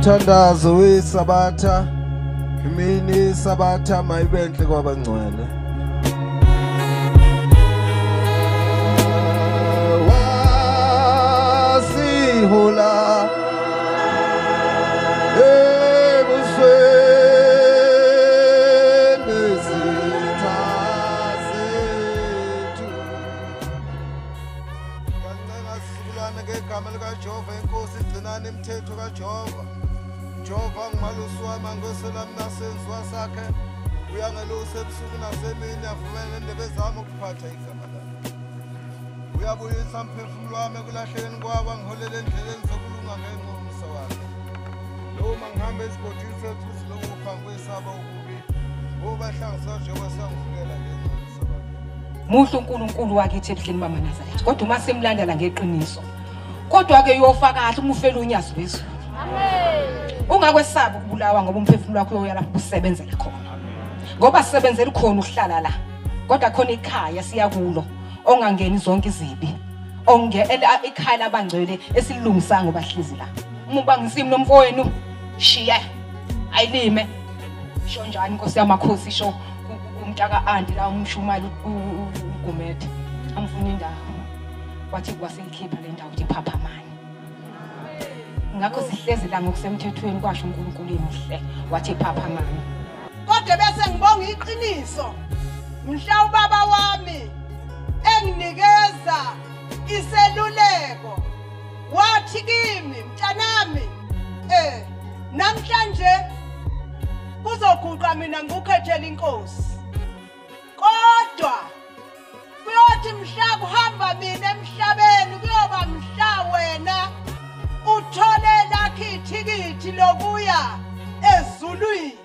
Umthandazo weSabatha, imini yeSabatha mayibe enhle kwabangcwele. Wasihola ebusweni bezitha zethu. Ngiyancenga sizukulwane ngegama likaJehova inkosi, gcinani imithetho kaJehova. Jehova ngumalusi wami, angiselami nasenziwa sakhe. Uyangelusa ebusuku nasemini, avumele nendebe zami ukuphatha igama lakhe. Uyabuyisa umphefumulo wami ekulahlekeni kwabo, angiholele endleleni zokulunga ngenxa yomusa wakhe. Noma ngihamba esigodini sethusi lokufa, ngikwesaba okubi, ngoba hlangiswa njengoba sangivikela ngenxa yomusa wakhe. Muhle uNkulunkulu wakithi ebuhleni bamaNazaretha, kodwa uma simlandela ngeqiniso, kodwa ke uyofa kahle uma ufela unyazi lwezulu. Amen. Ungakwesaba ukubulawa ngoba umphefumulo wakho uyoya lapho usebenzela khona. Ngoba sisebenzela khona ukuhlala la. Kodwa khona ikhaya siya kulo ongangeni zonke izibi. Onge ikhaya labangcwele esilungisanga ngoba hlezi la. Uma ubanga insimi nomfowenu shiya ayilime. Sho njani inkosi yamakhosi, sho umntaka anti la umshumali uGumede. Amfuna indawo. Wathi kwaseyikhipha le ndawo uthi phaphamani. Ngakho sihlezi la ngokusemthethweni, kwasho uNkulunkulu emihle wathi phaphamani. Kodwa bese ngibonga iqiniso mhla ubaba wami enginikeza iseluleko wathi kimi, mntanami, namhlanje kuzoguqa mina ngikukhethela inkosi, kodwa kuyothi mhla kuhamba mina emhlabeni kuyoba mhla wena uthole lakho ithikithi lokuya ezulwini.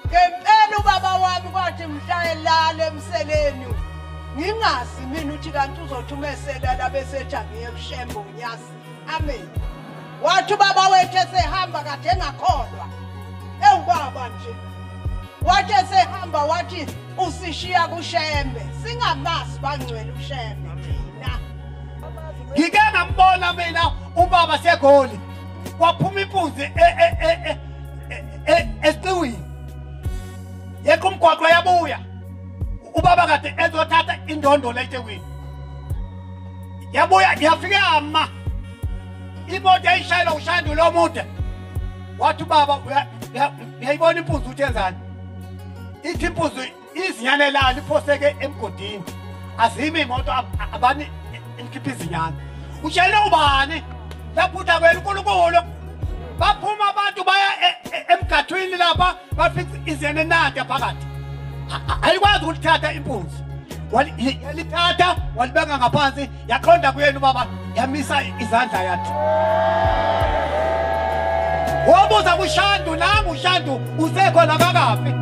Ngempela ubaba wami kwathi mhla elala emseleni, ngingazi mina uthi kanti uzothi umeselala bese ethi angiye kuShembe uNyazi. Amen. Wathi ubaba wethu esehamba kade engakholwa, ewubaba nje, wathi esehamba wathi usishiya kuShembe, singamazi bangcwele uShembe thina. Ngike ngambona mina ubaba seGoli, waphuma impunzi esiqiwini, yekho umgwaqo yabuya. Ubaba kade ezothatha indondolo eThekwini, yabuya yafika yama imoto yayishayela uShandu lo mude. Wathi ubaba uyayibona impunzi ukuthi yenzani, ithi impunzi izinyane layo liphoseke emgodini, azime imoto abani ilikhipha izinyane. Utshele ubani lapho kwena uNkulunkulu. Baphuma abantu baya emgathwini lapha, bafika izinyane nanti phakathi, ayikwazi ukulithatha impunzi. Yalithatha walibeka ngaphansi, yaqonda kuyena ubaba, yamisa izandla yathi wabuza kuShandu, nangu uShandu usekhona kakafi.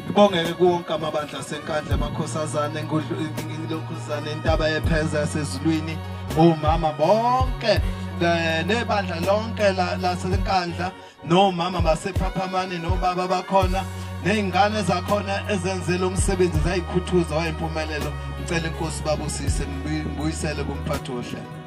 Ngibongeke kuwonke amabandla aseNkandla, amakhosazane, engulokhuzane, intaba yepheza yasezulwini, omama bonke Nebandla lonke laseNkandla, nomama basePhaphamani, nobaba bakhona, ney'ngane zakhona ezenzele umsebenzi zayikhuthuza wayimpumelelo. Ngicela inkosi babusise, ngibuyisele kumphathi wohlelo.